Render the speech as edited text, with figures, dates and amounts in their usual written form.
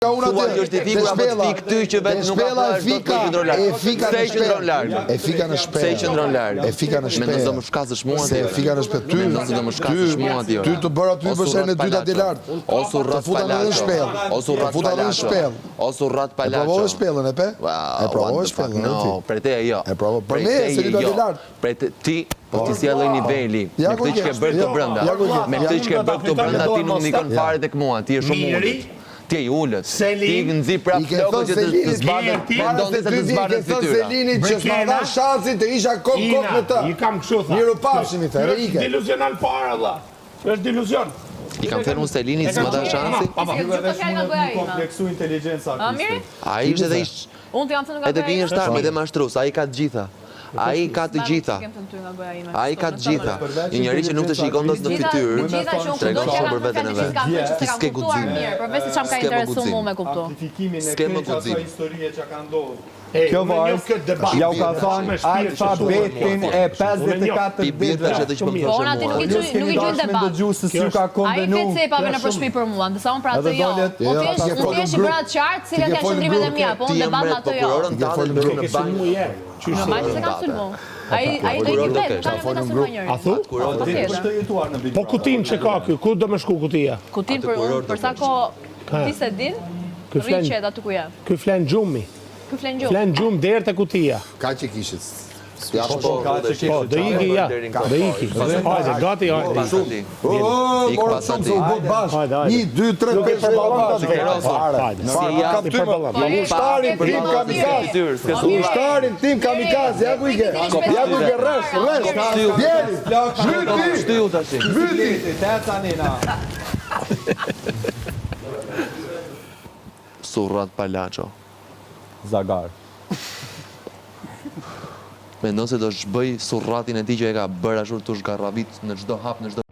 Thua që është i fikur apo të fik ty që vetë nuk afrohesh dot po i qëndron larg. Pse i qëndron larg? E fika në shpellë. Pse i qëndron larg? E fika në shpellë. Mendon se do më shkasësh mua ti? Se e fika në shpellë. Ty, mendon se do më shkasësh mua ti? Ty të bëra ty për herën e dytë atje lart. O surrat palaço. O surrat palaço. O surrat palaço. E provove shpellën e pe? E provove shpellën e ti? Prej teje jo. E provove. Për ne se ti atje lart. Prej ti Po ti s'je ai niveli, me këtë që ke bërë këtu brenda, me këtë që ke bërë këtu brenda ti nuk ndikon fare tek mua, ti je shumë ulët. Ti je i ulët. Ti nxi prapë flokët që të të zbardhet, mendon ti se të zbardhet fytyra. I ke thënë Selinit që s'ma dha shansin të isha kokë kokë me të. I kam kështu tha. Mirupafshim i the, dhe ike. Deluzional fare vlla. Është deluzion. I kam thënë unë Selinit s'ma dha shansin. Po, po. Ju edhe mund të kompleksu inteligjenca Kristit. Ai ishte dhe ish Unë të jam thënë nga Edhe gënjeshtar, edhe mashtrues, ai ka të gjitha. Ai ka të gjitha. Ai ka të gjitha. Një njeri që nuk të shikon dot në fytyrë, tregon shumë për veten e vet. Ti s'ke guxim. S'ke më guxim. S'ke më guxim. Kjo vajzë jau ka thënë alfabetin e 54 ditëve. Po unë aty nuk i quaj, nuk i quaj debat. Ai flet cepave nëpër shtëpi për mua, ndërsa unë për atë jo. Unë thjesht, unë thjesht i bëra të qartë cilat janë qëndrimet e mia, po unë debat me atë jo. Normal që s'e kam sulmu. Ai ai do iki vetë, nuk ka nevojë ta sulmoj njeri. A thu? Po kutin që ka ky, ku do me shku kutia? Kutin për unë, për sa kohë ti s'e din, rri qetë aty ku je. Ky flen gjumi. Ky flen gjumë. Flen gjumë deri te kutia. Kaq e kishit. Ja, po, po, po, do iki, ja. Do iki. Hajde, gati, hajde. O, morë shumë se u bët bashkë. 1, 2, 3, 5, 6, 7, Fare. Si ja, si përballon. Ushtarin tim kamikaz. Ushtarin tim kamikaz, ja ku i ke. Ja ku i ke rresh, rresh. Bjeri. Zhyti. Shtyu tash. Zhyti. Te tani na. Surrat palaço. Zagar. Mendon se do zhbëj surratin e tij që e ka bërë ashtu tu zhgarravit në çdo hap në çdo.